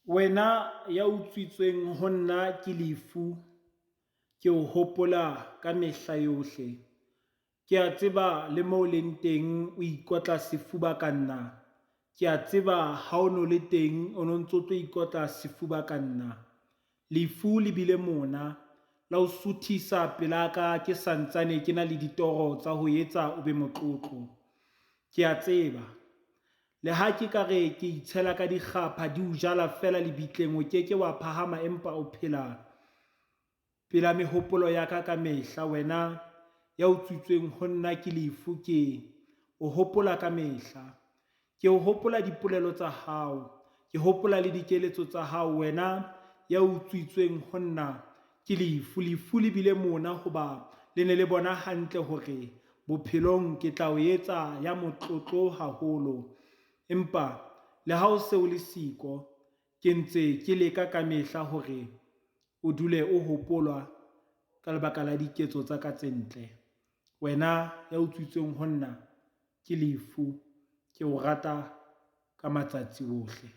Wena ya utswitsweng ho nna ke lefu, ke o hopola ka mehla yohle. Ke a tseba le moo o leng teng o ikotla sefuba ka nna. Ke a tseba ha o no le teng o no ntso tlo ikotla sefuba ka nna. Lefu le bile mona la o suthisa pelaka ke santsane ke na le ditoro tsa ho etsa o be motlotlo. Ke a tseba le ha ke ka re ke itshela ka dikgapha di o jala feela lebitleng o ke ke wa phahama empa o phela pela mehopolo ya ka ka mehla wena ya utswitsweng ho nna ke lefu ke o hopola ka mehla. Ke o hopola dipolelo tsa hao, ke hopola le dikeletso tsa hao wena ya utswitsweng ho nna ke lefu. Lefu le bile mona hoba le ne le bona hantle hore bophelong ke tla o etsa ya motlotlo haholo. Empa le ha o se o le siko, ke ntse ke leka ka mehla hore o dule o hopolwa ka lebaka la diketso tsa ka tse ntle. Wena ya utswitsweng ho nna ke lefu, ke o rata ka matsatsi ohle.